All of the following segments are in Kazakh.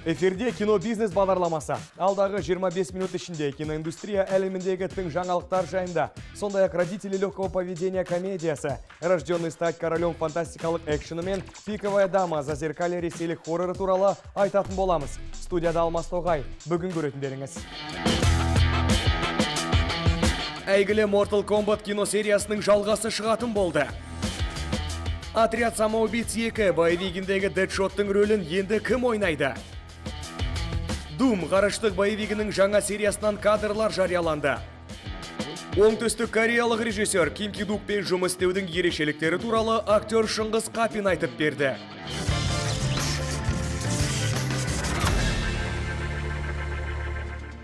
Эфирде кино бизнес бағдарламасы. Алдағы 25 минут ішінде киноиндустрия әлеміндегі тың жаңалықтар жайында, сондай-ақ «Родители легкого поведения» комедиясы, «Рожденный стать королем» фантастикалық экшені мен «Пиковая дама» зазеркалье ресейлік хорроры туралы айтатын боламыз. Студияда Алмас Тоғай. Бүгін көретіндеріңіз. Әйгілі Mortal Kombat киносериясының жалғасы шығатын болды. «Отряд самоубийц 2» боевигіндегі Дэдшоттың рөлін енді кім ойнайды? «Дум» ғарыштық боевигінің жаңа сериясынан кадрлар жарияланды. Оңтүстік кореялық режиссер Ким Ки Дукпен жұмыс істеудің ерекшеліктері туралы актер Шыңғыс Қапин айтып берді.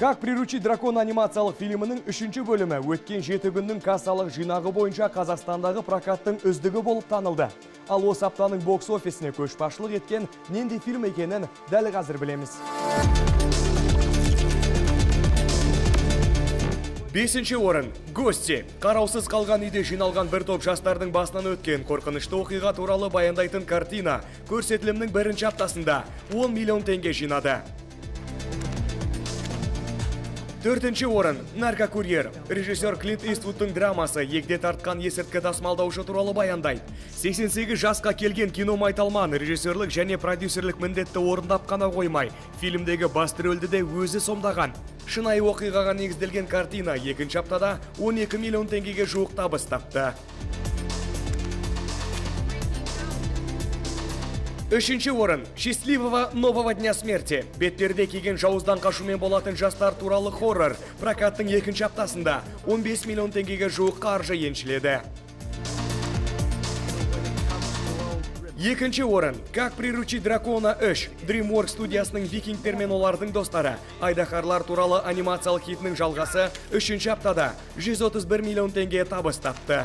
«Как приручить дракона» анимациялық фильмінің үшінші бөлімі өткен 7 күннің кассалық жинағы бойынша Қазақстандағы прокаттың үздігі болып танылды. Ал осы аптаның бокс-офисіне көшбасшылық еткен нендей фильм екенін дәл қазір білеміз. Бесінші орын. «Гости». Қараусыз қалған үйде жиналған бір топ жастардың басынан өткен қорқынышты оқиға туралы баяндайтын картина көрсетілімнің бірінші аптасында 10 миллион теңге жинады. Төртінші орын. «Наркокурьер». Режиссер Клинт Иствудтың драмасы егде тартқан есірткі тасымалдаушы туралы баяндайды. 88 жасқа келген кино майталман режиссерлік және продюсерлік міндетті орындап қана қоймай, фильмдегі басты рөлді де өзі сомдаған. Шынайы оқиғаға негізделген картина екінші аптада 12 миллион теңгеге жуық табыс тапты. Үшінші орын. «Счастливого нового дня смерти». Бетперде киген жауыздан қашумен болатын жастар туралы хоррор прокаттың екінші аптасында 15 миллион теңгеге жуық қаржы еншіледі. Екінші орын. «Как приручить дракона 3». DreamWorks студиясының викингтер мен олардың достары айдаһарлар туралы анимациялық хитінің жалғасы үшінші аптада 131 миллион теңге табыс тапты.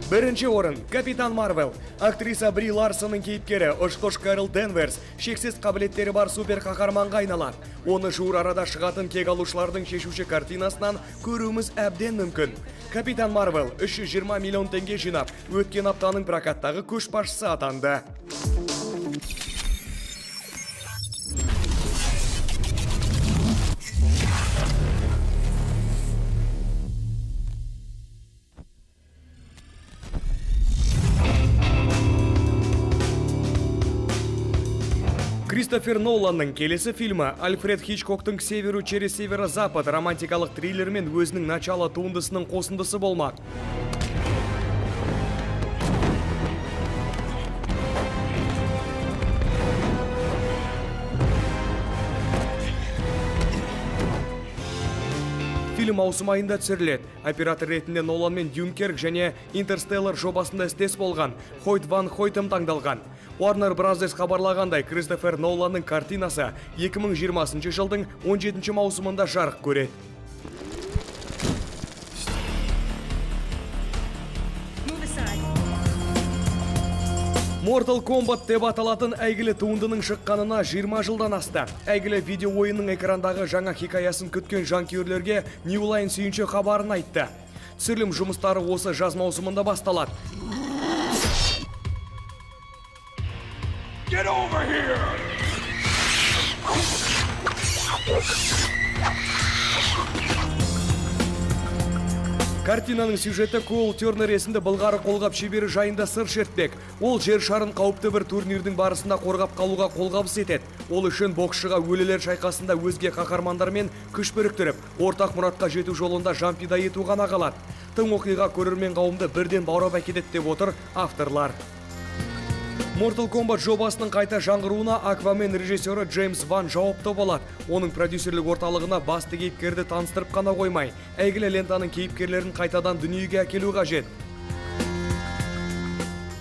Бірінші орын. «Капитан Марвел». Актриса Бри Ларсонның кейіпкері ұшқыш Кэрол Денверс шексіз қабілеттері бар супер қаһарманға айналады. Оны жуыр арада шығатын кек алушылардың шешуші картинасынан көруіміз әбден мүмкін. «Капитан Марвел» 320 миллион теңге жинап, өткен аптаның прокаттағы көшбасшысы атанды. Кристофер Ноланның келесі фильмі Альфред Хичкоктың «К северу через северо-запад» романтикалық триллермен өзінің «Начало» туындысының қосындысы болмақ. Фильм маусым айында түсіріледі. Оператор ретінде Ноланмен «Дюнкерк» және «Интерстеллар» жобасында істес болған Хойт Ван Хойтем таңдалған. Warner Bros. Хабарлағандай, Кристофер Ноланның картинасы 2020 жылдың 17 маусымында жарық көреді. Move aside. Mortal Kombat деп аталатын әйгілі туындының шыққанына 20 жылдан асты. Әйгілі видео ойынның экрандағы жаңа хикаясын күткен жанкүйерлерге New Line сүйінші хабарын айтты. Түсірілім жұмыстары осы жаз маусымында басталады. Get over here! Картинаның сюжеті Коул Тернер есімді былғары қолғап шебері жайында сыр шертпек. Ол жер шарын қауіпті бір турнирдің барысында қорғап қалуға қолғабыс етеді. Ол үшін боксшыға өлілер шайқасында өзге қаһармандармен күш біріктіріп, ортақ мұратқа жету жолында жан пида ету ғана қалады. Тың оқиға көрермен қауымды бірден баурап әкетеді деп отыр авторлар. Mortal Kombat жобасының қайта жаңғыруына «Аквамен» режиссері Джеймс Ван жауапты болады. Оның продюсерлік орталығына басты кейіпкерді таныстырып қана қоймай, әйгілі лентаның кейіпкерлерін қайтадан дүниеге әкелу қажет.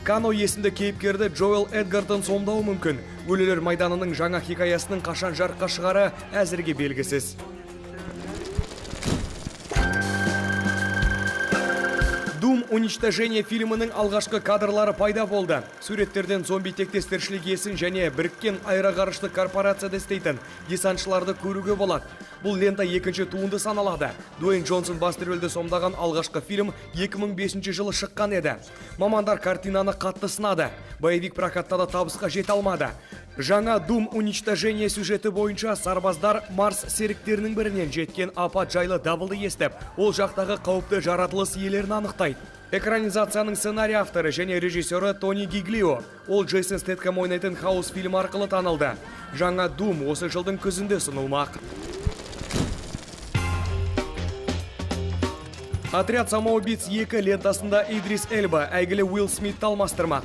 Кано есімді кейіпкерді Джоэл Эдгартон сомдауы мүмкін. Өлілер майданының жаңа хикаясының қашан жарыққа шығары әзірге белгісіз. «Doom» Уничтожение фильмінің алғашқы кадрлары пайда болды. Суреттерден зомби тектес тіршілік иесін және біріккен аэроғарыштық корпорацияда істейтін десантшыларды көруге болады. Бұл лента екінші туынды саналады. Дуэйн Джонсон басты рөлді сомдаған алғашқы фильм 2005 жылы шыққан еді. Мамандар картинаны қатты сынады. Боевик прокатта да табысқа жете алмады. Жаңа Дум Уничтожение сюжеті бойынша сарбаздар Марс серіктерінің бірінен жеткен апат жайлы дабылды естіп, ол жақтағы қауіпті жаратылыс иелерін анықтайды. Экранизацияның сценарий авторы және режиссері Тони Гиглио. Ол Джейсон Стэтхэм ойнайтын Хаус фильмі арқылы танылды. Жаңа Дум осы жылдың күзінде ұсынылмақ. Отряд самоубийц 2 лентасында Идрис Эльба әйгілі Уилл Смитті алмастырмақ.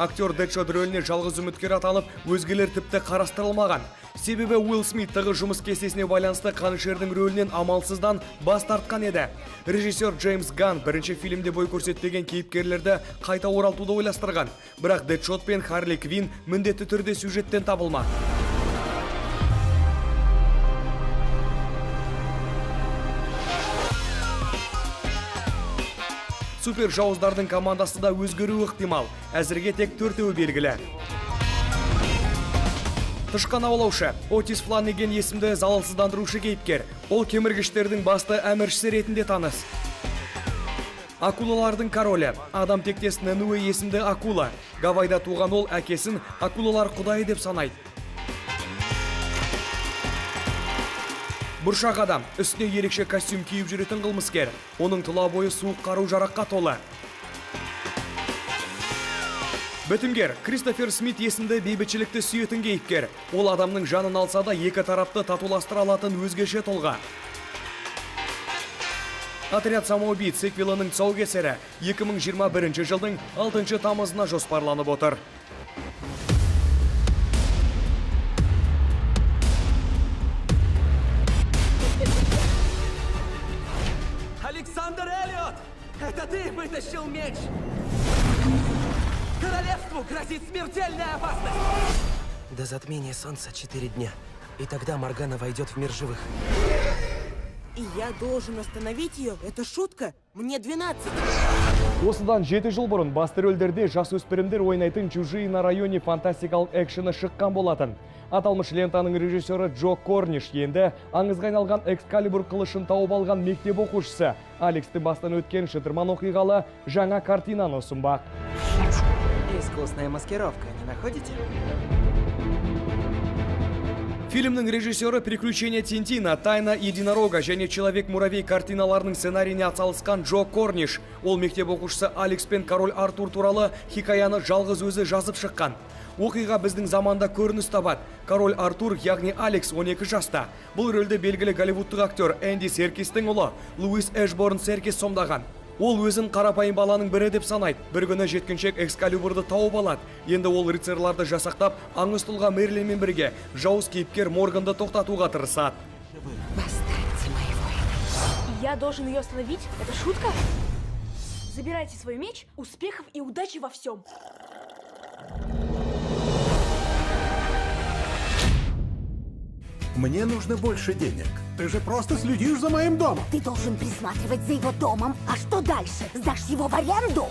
Актер Дэдшот рөліне жалғыз үміткер аталып, өзгелер тіпті қарастырылмаған. Себебі Уилл Смит тығыз жұмыс кестесіне байланысты қанішердің рөлінен амалсыздан бас тартқан еді. Режиссер Джеймс Ганн бірінші фильмде бой көрсетпеген кейіпкерлерді қайта оралтуды ойластырған. Бірақ Дэдшот пен Харли Квинн міндетті түрде сюжеттен табылмақ. Супер жауыздардың командасы да өзгеруі ықтимал. Әзірге тек төртеуі белгілі. Тышқан аулаушы Отис Фланеген есімді залалсыздандырушы кейіпкер. Ол кеміргіштердің басты әміршісі ретінде таныс. Акулалардың королі адам тектес Нануэ есімді акула. Гавайда туған ол әкесін акулалар құдайы деп санайды. Бұршақ адам, үстіне ерекше костюм киіп жүретін қылмыскер. Оның тұла бойы суық қару жараққа толы. Бітімгер Кристофер Смит есімді бейбітшілікті сүйетін кейіпкер. Ол адамның жанын алса да екі тарапты татуластыра алатын өзгеше тұлға. Отряд самоубийц сиквелінің тұсаукесері 2021 жылдың 6 тамызына жоспарланып отыр. Александр Эллиот! Это ты вытащил меч! Королевству грозит смертельная опасность! До затмения солнца 4 дня. И тогда Моргана войдет в мир живых. И я должен остановить ее? Это шутка? Мне 12. Осыдан 7 жыл бұрын басты рөлдерде жасөспірімдер ойнайтын «Чужие на районе» фантастикалық экшені шыққан болатын. Аталмыш лентаның режиссері Джо Корниш енді аңызға айналған Экскалибур қылышын тауып алған мектеп оқушысы Алекстің бастан өткен шытырман оқиғалы жаңа картинаны ұсынбақ. Искусная маскировка, не находите? Фильмнің режиссері «Приключения Тинтина», «Тайна единорога» және «Человек-муравей» картиналарының сценарийіне атсалысқан Джо Корниш. Ол мектеп оқушысы Алекс пен король Артур туралы хикаяны жалғыз өзі жазып шыққан. Оқиға біздің заманда көрініс табады. Король Артур, яғни Алекс, 12 жаста. Бұл рөлді белгілі голливудтық актер Энди Серкистің ұлы Луис Эшборн Серкис сомдаған. Ол өзін қарапайым баланың бірі деп санайды. Бір күні жеткіншек Экскалибурды тауып алады. Енді ол рыцарьларды жасақтап, аңыз тұлға Мерлинмен бірге жауыз кейіпкер Морганды тоқтатуға тырысады. Восстаньте, мои воины. Я должен ее остановить? Это шутка? Забирайте свой меч, успехов и удачи во всем. Мне нужно больше денег. Ты же просто следишь за моим домом. Ты должен присматривать за его домом. А что дальше? Сдашь его в аренду?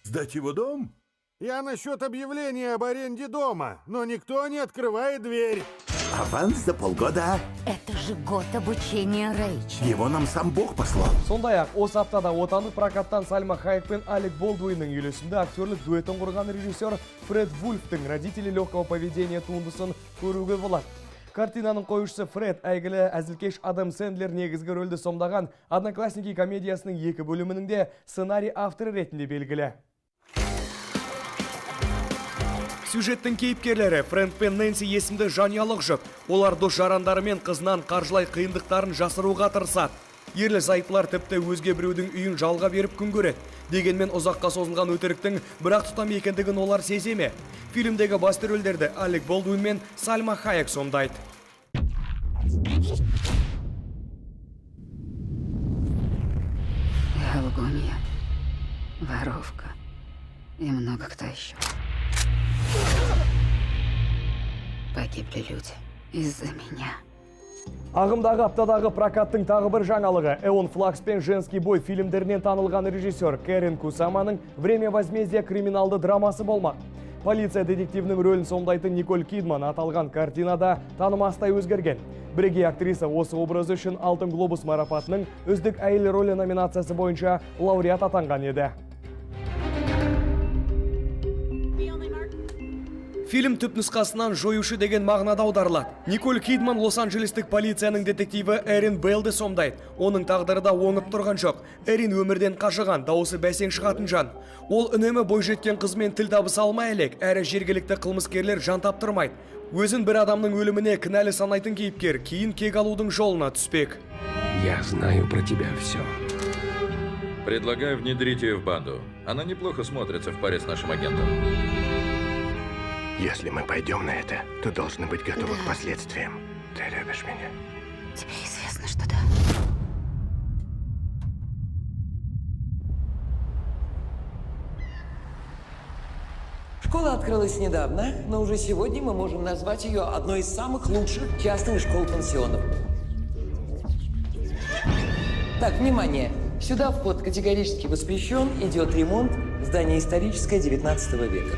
Сдать его дом? Я насчет объявления об аренде дома, но никто не открывает дверь. Аванс за полгода. Это же год обучения Рэйчел. Его нам сам Бог послал. Сондай-ақ, осы аптада отандық прокаттан Сальма Хайек пен Алек Болдуиннің үйлесімді актерлік дуэтін құрған режиссер Фред Вульфтің «Родители легкого поведения» туындысын көруге болады. Картинаның қоюшысы Фред, әйгілі әзілкеш Адам Сэндлер негізгі рөлді сомдаған «Одноклассники» комедиясының екі бөлімінің де сценарий авторы ретінде белгілі. Сюжеттің кейіпкерлері Фрэнк пен Нэнси есімді жанұялық жұп. Олар дос жарандары мен қызынан қаржылай қиындықтарын жасыруға тырысады. Ерлі зайыптылар тіпті өзге біреудің үйін жалға беріп күн көреді. Дегенмен ұзаққа созылған өтіріктің бірақ тұтам екендігін олар сезе ме? Фильмдегі басты рөлдерді Алек Болдуин мен Сальма Хайек сомдайды. Я лгунья, воровка, И много кто еще. Погибли люди из-за меня. Ағымдағы аптадағы прокаттың тағы бір жаңалығы Эон Флакс пен Женский бой фильмдерінен танылған режиссер Кэрин Кусаманың «Время возмездия» криминалды драмасы болмақ. Полиция детективінің рөлін сомдайтын Николь Кидман аталған картинада танымастай өзгерген. Бірегей актриса осы образы үшін Алтын глобус марапатының үздік әйел рөлі номинациясы бойынша лауреат атанған еді. Фильм түпнұсқасынан жоюшы деген мағынада аударылады. Николь Кидман Лос-Анджелестік полицияның детективі Эрин Беллді сомдайды. Оның тағдыры да оңып тұрған жоқ. Эрин өмірден қажыған, дауысы бәсең шығатын жан. Ол үнемі бойжеткен қызмен тіл табыса алмай әлек, әрі жергілікті қылмыскерлер жан таптырмайды. Өзін бір адамның өліміне кінәлі санайтын кейіпкер кейін кек алудың жолына түспек. Я знаю про тебя все. Предлагаю внедрить ее в банду. Она неплохо смотрится в паре с нашим агентом. Если мы пойдем на это, то должны быть готовы к последствиям. Ты любишь меня? Тебе известно, что да. Школа открылась недавно, но уже сегодня мы можем назвать ее одной из самых лучших частных школ-пансионов. Так, внимание! Сюда вход категорически воспрещен, идет ремонт, здание историческое 19 века.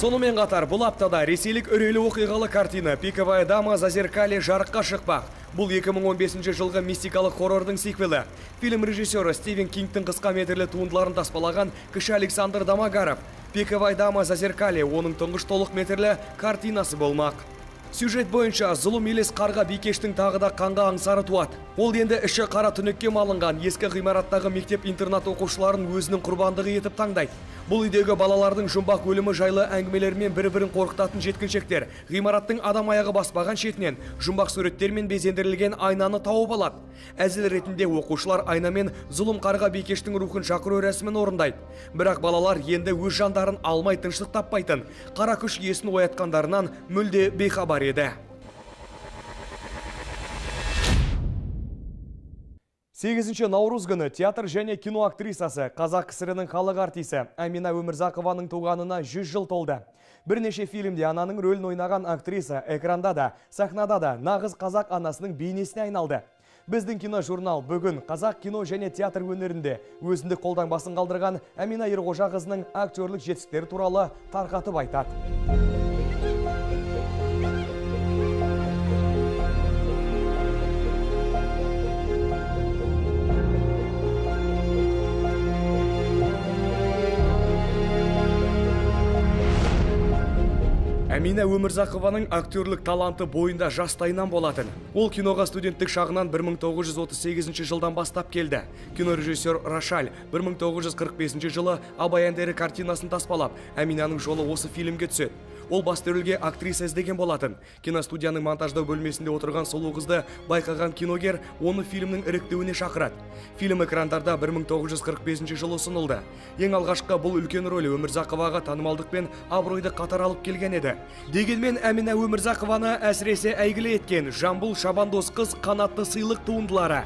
Сонымен қатар, бұл аптада ресейлік үрейлі оқиғалы картина «Пиковая дама. Зазеркалье» жарыққа шықпақ. Бұл 2015 жылғы мистикалық хоррордың сиквелі. Фильм режиссері Стивен Кингтің қысқа метрлі туындыларын таспалаған кіші Александр Домогаров. «Пиковая дама. Зазеркалье» оның тұңғыш толық метрлі картинасы болмақ. Сюжет бойынша зұлым елес қарға бикештің тағы да қанға аңсары туады. Ол енді іші қара түнекке малынған ескі ғимараттағы мектеп-интернат оқушыларын өзінің құрбандығы етіп таңдайды. Бұл үйдегі балалардың жұмбақ өлімі жайлы әңгімелермен бір-бірін қорқытатын жеткіншектер ғимараттың адам аяғы баспаған шетінен жұмбақ суреттермен безендірілген айнаны тауып алады. Әзіл ретінде оқушылар айнамен зұлым қарға бикештің рухын шақыру рәсімін орындайды. Бірақ балалар енді өз жандарын алмай тыныштық таппайтын қара күш иесін оятқандарынан мүлде бейхабар еді. 8 наурыз күні театр және кино актрисасы, қазақ КСР-інің халық артисі Әмина Өмірзақованың туғанына 100 жыл толды. Бірнеше фильмде ананың рөлін ойнаған актриса экранда да, сахнада да нағыз қазақ анасының бейнесіне айналды. Біздің киножурнал бүгін қазақ кино және театр өнерінде өзіндік қолтаңбасын қалдырған Әмина Ерғожақызының актерлік жетістіктері туралы тарқатып айтады. Әмина Өмірзақованың актерлік таланты бойында жастайынан болатын. Ол киноға студенттік шағынан 1938 жылдан бастап келді. Кинорежиссер Рошаль 1945 жылы Абай әндері картинасын таспалап, Әминаның жолы осы фильмге түседі. Ол басты рөлге актриса іздеген болатын. Киностудияның монтаждау бөлмесінде отырған сұлу қызды байқаған киногер оны фильмнің іріктеуіне шақырады. Фильм экрандарда 1945 жылы ұсынылды. Ең алғашқы бұл үлкен рөлі Өмірзақоваға танымалдық пен абыройды қатар алып келген еді. Дегенмен Әмина Өмірзақованы әсіресе әйгілі еткен Жамбыл Шабандоз қыз қанатты сыйлық туындылары.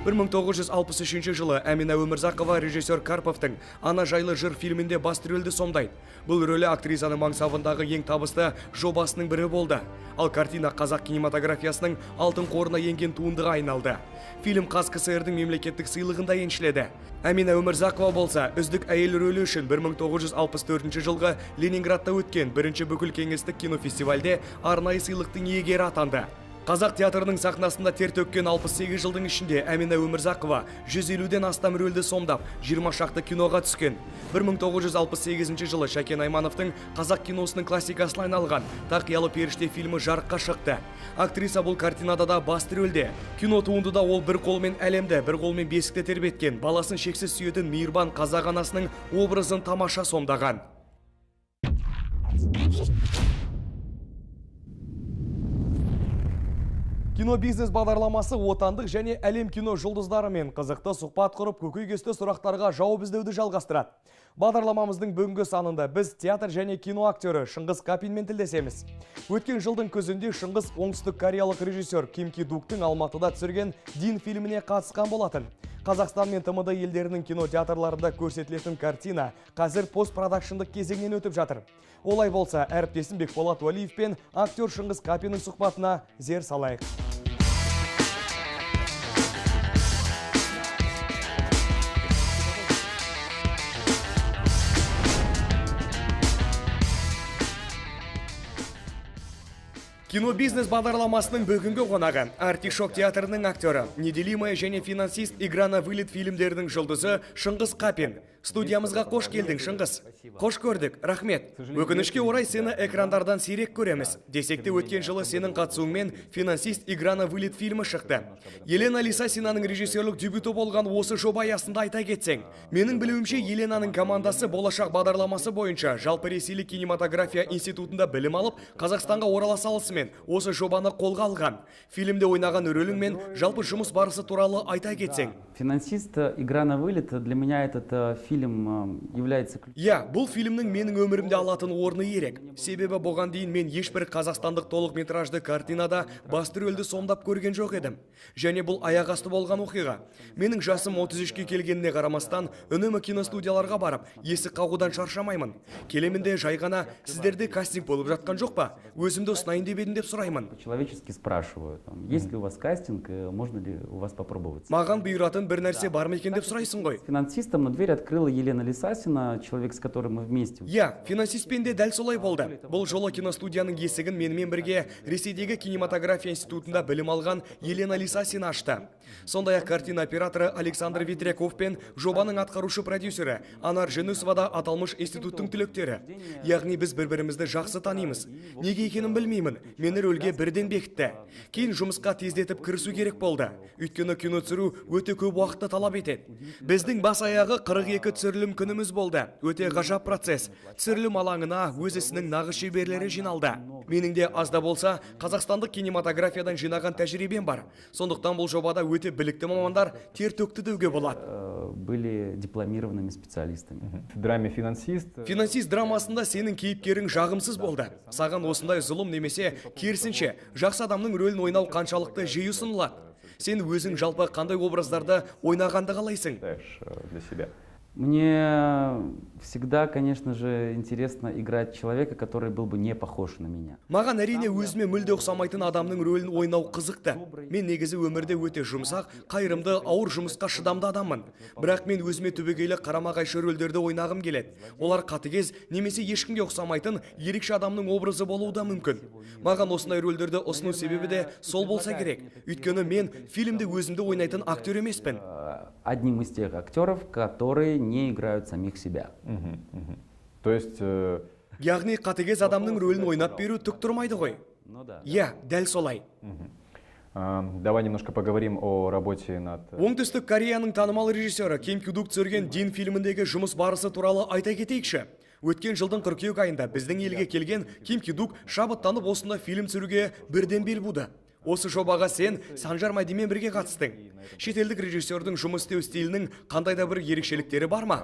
Бір 1963 жылы Әмина Өмірзақова режиссер Карповтың «Ана жайлы жыр» фильмінде басты рөлді сомдайды. Бұл рөлі актрисаның мансабындағы ең табысты жобасының бірі болды. Ал картина қазақ кинематографиясының алтын қорына енген туындыға айналды. Фильм ҚазКСР-дің мемлекеттік сыйлығында еншіледі. Әмина Өмірзақова болса, үздік әйел рөлі үшін 1964 жылғы Ленинградта өткен бірінші бүкіл кеңестік кинофестивальде арнайы сыйлықтың иегері атанды. Қазақ театрының сахнасында тер төккен 68 жылдың ішінде Әмина Өмірзақова 150-ден астам рөлді сомдап, 20 шақты киноға түскен. 1968 жылы Шәкен Аймановтың қазақ киносының классикасына айналған «Тақиялы періште» фильмі жарыққа шықты. Актриса бұл картинада да басты рөлде. Кино туындыда ол бір қолмен әлемді, бір қолмен бесікті тербеткен, баласын шексіз сүйетін мейірбан қазақ анасының образын тамаша сомдаған. Кино бизнес бағдарламасы отандық және әлем кино жұлдыздарымен қызықты сұхбат құрып, көкейкесті сұрақтарға жауап іздеуді жалғастырады. Бағдарламамыздың бүгінгі санында біз театр және кино актері Шыңғыс Қапинмен тілдесеміз. Өткен жылдың күзінде Шыңғыс оңтүстік кореялық режиссер Ким Ки Дуктың Алматыда түсірген Дин фильміне қатысқан болатын. Қазақстан мен ТМД елдерінің кинотеатрларында көрсетілетін картина қазір постпродакшндық кезеңнен өтіп жатыр. Олай болса, әріптесім Бекболат Уәлиев пен актер Шыңғыс Қапиннің сұхбатына зер салайық. Кинобизнес бағдарламасының бүгінгі қонағы Артишок театрының актері, Неделимая және Финансист Игра на вылет фильмдерінің жұлдызы Шыңғыс Қапин. Студиямызға қош келдің, Шыңғыс. Қош көрдік, рахмет. Өкінішке орай сені экрандардан сирек көреміз. Десек те өткен жылы сенің қатысуыңмен Финансист Игра на вылет фильмі шықты. Елена Лисасинаның режиссерлік дебюті болған осы жоба аясында айта кетсең. Менің білуімше, Еленаның командасы болашақ бағдарламасы бойынша жалпы ресейлік кинематография институтында білім алып, Қазақстанға орала салысымен осы жобаны қолға алған. Фильмде ойнаған рөлің мен жалпы жұмыс барысы туралы айта кетсең. Финансист Игра на вылет для меня этот фильм является... Иә, бұл фильмнің менің өмірімде алатын орны ерек. Себебі бұған дейін мен ешбір қазақстандық толық метражды картинада басты рөлді сомдап көрген жоқ едім. Және бұл аяқ асты болған оқиға. Менің жасым 33-ке келгеніне қарамастан үнемі киностудияларға барып, есік қағудан шаршамаймын. Келемін де жай ғана, сіздерде кастинг болып жатқан жоқ па? Өзімді ұсынайын деп едім деп сұраймын. По-человечески спрашиваю, есть ли у вас кастинг, можно ли у вас попробовать? Маған бұйыратын бір нәрсе бар ма екен деп сұрайсың ғой. Финансистом на дверь открыла Елена Лисасина, человек, с которым мы вместе. Иә, финансистпен де дәл солай болды. Бұл жолы киностудияның есігін менімен бірге Ресейдегі кинематография институтында білім алған Елена Лисасина ашты. Сондай-ақ картина операторы Александр Ветряков пен жобаның атқарушы продюсері Анар Жүнісова да аталмыш институттың түлектері. Яғни біз бір-бірімізді жақсы танимыз. Неге екенін білмеймін, мені рөлге бірден бекітті. Кейін жұмысқа тездетіп кірісу керек болды. Өйткені кино түсіру өте көп уақытты талап етеді. Біздің бас аяғы 42 түсірілім күніміз болды. Өте ғажап процесс. Түсірілім алаңына өз ісінің нағыз шеберлері жиналды. Менің де аз да болса қазақстандық кинематографиядан жинаған тәжірибем бар. Сондықтан бұл жобада өте білікті мамандар тер төкті деуге болады. Были дипломированными специалистами. В драме «Финансист». «Финансист» драмасында сенің кейіпкерің жағымсыз болды. Саған осындай зұлым немесе керісінше жақсы адамның рөлін ойнау қаншалықты жиі ұсынылады? Сен өзің жалпы қандай образдарды ойнағанды қалайсың? Для себя. Мне всегда, конечно же, интересно играть человека, который был бы не похож на меня. Маған әрине өзіме мүлде ұқсамайтын адамның рөлін ойнау қызықты. Мен негізі өмірде өте жұмсақ, қайырымды, ауыр жұмысқа шыдамды адаммын. Бірақ мен өзіме түбегейлі қарама-қайшы рөлдерді ойнағым келеді. Олар қатыгез немесе ешкімге ұқсамайтын ерекше адамның образы болуы да мүмкін. Маған осындай рөлдерді ұсыну себебі де сол болса керек. Өйткені мен фильмде өзімді ойнайтын актер емеспін. Одним из тех актеров, которые не играют самих себя. То есть... Яғни қатыгез адамның рөлін ойнап беру түк тұрмайды ғой. Иә, дәл солай. Давай немножко поговорим о работе над... Оңтүстік Кореяның танымал режиссері Ким Ки Дук түсірген Дин фильміндегі жұмыс барысы туралы айта кетейікші. Өткен жылдың қыркүйек айында біздің елге келген Ким Ки Дук шабыттанып осында фильм түсіруге бірден бел буды. Осы жобаға сен Санжар Мәдимен бірге қатыстың. Шетелдік режиссердің жұмыс істеу стилінің қандай да бір ерекшеліктері бар ма?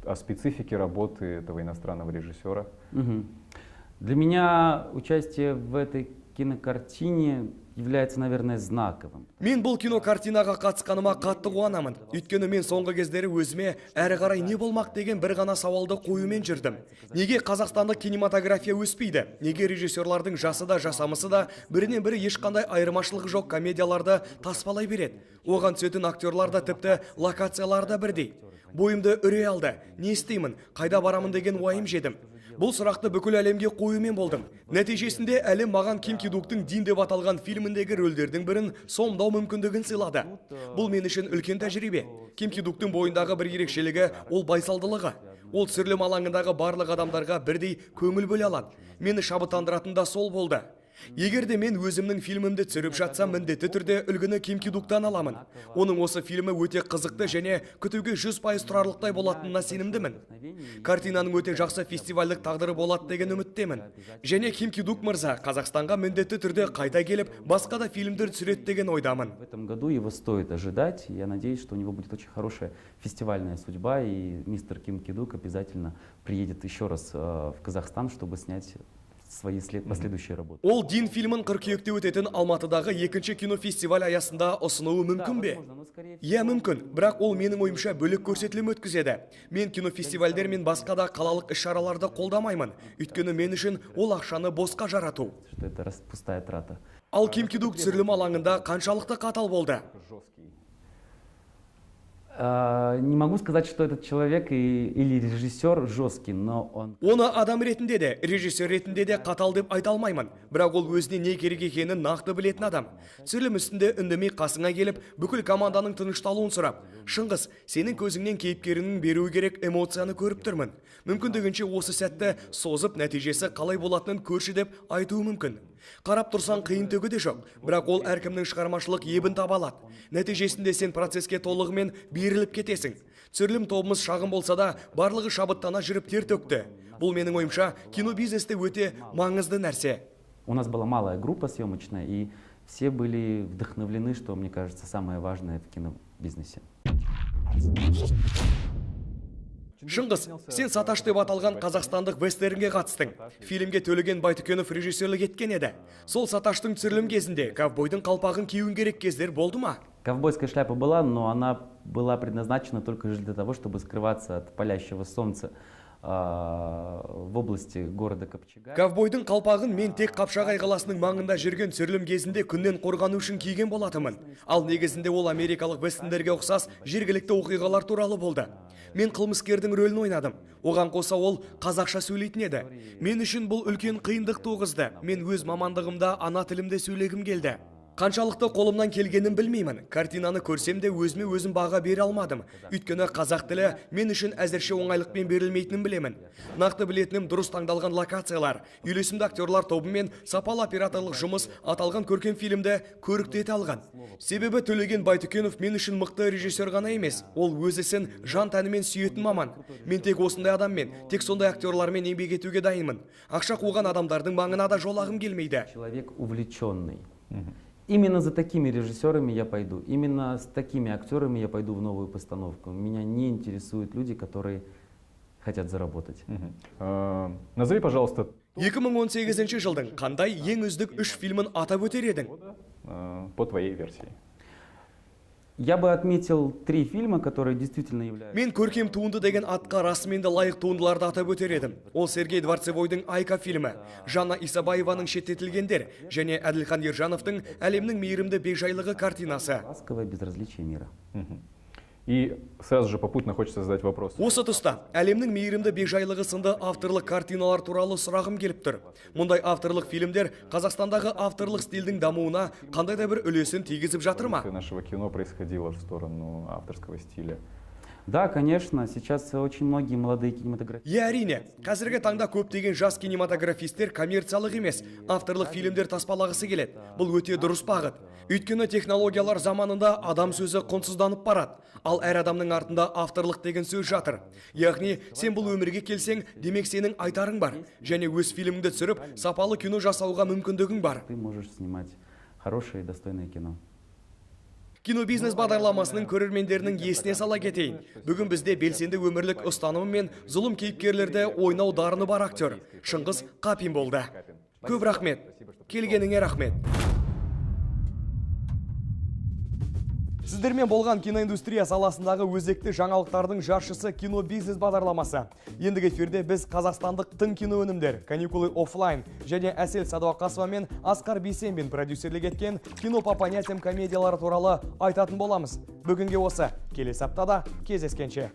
О специфике работы этого иностранного режиссера. Для меня участие в этой кинокартине является, наверное, знаковым. Мен бұл кинокартинаға қатысқаныма қатты қуанамын. Өйткені мен соңғы кездері өзіме әрі қарай не болмақ деген бір ғана сауалды қоюмен жүрдім. Неге қазақстандық кинематография өспейді? Неге режиссерлардың жасы да жасамысы да бірінен бірі ешқандай айырмашылығы жоқ комедияларды таспалай береді? Оған түсетін актерлар да тіпті локациялар да бірдей. Бойымды үрей алды. Не істеймін? Қайда барамын деген уайым жедім. Бұл сұрақты бүкіл әлемге қоюмен болдым. Нәтижесінде әлем маған Ким Ки Дуктың Дин деп аталған фильміндегі рөлдердің бірін сомдау мүмкіндігін сыйлады. Бұл мен үшін үлкен тәжірибе. Ким Ки Дуктың бойындағы бір ерекшелігі ол байсалдылығы. Ол түсірілім алаңындағы барлық адамдарға бірдей көңіл бөле алады. Мені шабыттандыратын да сол болды. Егер де мен өзімнің фильмімді түсіріп жатсам, міндетті түрде үлгіні Ким Ки-дуктан аламын. Оның осы фильмі өте қызықты және күтуге 100% тұрарлықтай болатынына сенімдімін. Картинаның өте жақсы фестивальдік тағдыры болады деген үміттемін. Және Ким Ки-дук мырза Қазақстанға міндетті түрде қайта келіп, басқа да фильмдер түсіреді деген ойдамын. В этом году его стоит ожидать. Я надеюсь, что у него будет очень хорошая фестивальная судьба, и мистер Ким Ки-дук обязательно приедет еще раз в Казахстан, чтобы снять свои последующие работы. Ол Дин фильмін қыркүйекте өтетін Алматыдағы екінші кинофестиваль аясында ұсынуы мүмкін бе? Иә, мүмкін, бірақ ол менің ойымша бөлек көрсетілім өткізеді. Мен кинофестивальдер мен басқа да қалалық іс-шараларды қолдамаймын, өйткені мен үшін ол ақшаны босқа жарату. Что это пустая трата. Ал Ким Ки-дук түсірілім алаңында қаншалықты қатал болды? Не могу сказать, что этот человек или режиссер жесткий, но он... Оны адам ретінде де, режиссер ретінде де қатал деп айта алмаймын. Бірақ ол өзіне не керек екенін нақты білетін адам. Түсірілім үстінде үндемей қасыңа келіп, бүкіл команданың тынышталуын сұрап, Шыңғыс, сенің көзіңнен кейіпкеріңнің беруі керек эмоцияны көріп тұрмын. Мүмкіндігінше осы сәтті созып, нәтижесі қалай болатынын көрші деп айтуы мүмкін. Қарап тұрсаң қиын түгі де жоқ, бірақ ол әркімнің шығармашылық ебін таба алады. Нәтижесінде сен процеске толығымен беріліп кетесің. Түсірілім тобымыз шағын болса да, барлығы шабыттана жүріп тер төкті. Бұл менің ойымша кинобизнесте өте маңызды нәрсе. У нас была малая группа съемочная, и все были вдохновлены, что, мне кажется, самое важное в кинобизнесе. Шыңғыс, сен Саташ деп аталған қазақстандық вестернге қатыстың. Фильмге Төлеген Байтүкенов режиссерлік еткен еді. Сол Саташтың түсірілім кезінде ковбойдың қалпағын киюің керек кездер болды ма? Ковбойская шляпа была, но она была предназначена только лишь для того, чтобы скрываться от палящего солнца в области города Капчагай. Ковбойдың қалпағын мен тек Қапшағай қаласының маңында жүрген түсірілім кезінде күннен қорғану үшін киген болатынмын. Ал негізінде ол америкалық вестерндерге ұқсас жергілікті оқиғалар туралы болды. Мен қылмыскердің рөлін ойнадым. Оған қоса ол қазақша сөйлейтін еді. Мен үшін бұл үлкен қиындық туғызды. Мен өз мамандығымда ана тілімде сөйлегім келді. Қаншалықты қолымнан келгенін білмеймін. Картинаны көрсем де өзіме өзім баға бере алмадым. Өйткені қазақ тілі мен үшін әзірше оңайлықпен берілмейтінін білемін. Нақты білетінім дұрыс таңдалған локациялар, үйлесімді актерлар тобы мен сапалы операторлық жұмыс аталған көркем фильмді көрікті ете алған. Себебі Төлеген Байтүкенов мен үшін мықты режиссер ғана емес, ол өз ісін жан тәнімен сүйетін маман. Мен тек осындай адаммен, тек сондай актерлармен еңбек етуге дайынмын. Ақша қуған адамдардың маңына да жолағым келмейді. Человек увлеченный. Именно за такими режиссерами я пойду, именно с такими актерами я пойду в новую постановку. Меня не интересуют люди, которые хотят заработать. Назови, пожалуйста. 2018 жылдың қандай ең үздік 3 фильмін атап өтер едің? По твоей версии. Я бы отметил 3 фильма, которые действительно являются... Мен көркем туынды деген атқа расымен де лайық туындыларды атап өтер едім. Ол Сергей Дворцевойдың Айка фильмі, Жанна Исабаеваның Шеттетілгендер және Әділхан Ержановтың Әлемнің мейірімді бейжайлығы картинасы. Ласковое безразличие мира. И сразу же попутно хочется задать вопрос. Осы тұста әлемнің мейірімді бейжайлығы сынды авторлық картиналар туралы сұрағым келіп тұр. Мұндай авторлық фильмдер Қазақстандағы авторлық стильдің дамуына қандай да бір үлесін тигізіп жатыр ма? Нашего кино происходило в сторону авторского стиля. Да, конечно, сейчас очень многие молодые кинематографисты. Иә, әрине, қазіргі таңда көптеген жас кинематографистер коммерциялық емес, авторлық фильмдер таспалағысы келеді. Бұл өте дұрыс бағыт. Өйткені технологиялар заманында адам сөзі құнсызданып барады. Ал әр адамның артында авторлық деген сөз жатыр. Яғни, сен бұл өмірге келсең, демек сенің айтарың бар. Және өз фильміңді түсіріп, сапалы кино жасауға мүмкіндігің бар. Ты можешь снимать хорошее и достойное кино. Кинобизнес бағдарламасының көрермендерінің есіне сала кетейін. Бүгін бізде белсенді өмірлік ұстанымы мен зұлым кейіпкерлерді ойнау дарыны бар актер Шыңғыс Қапин болды. Көп рахмет. Келгеніңе рахмет. Сіздермен болған киноиндустрия саласындағы өзекті жаңалықтардың жаршысы кинобизнес бағдарламасы. Ендігі эфирде біз қазақстандық тың кино өнімдер, Каникулы офлайн және Әсел Садуақасова мен Асқар Бейсенбин продюсерлік еткен кино по понятиям комедиялары туралы айтатын боламыз. Бүгінге осы. Келесі аптада кездескенше.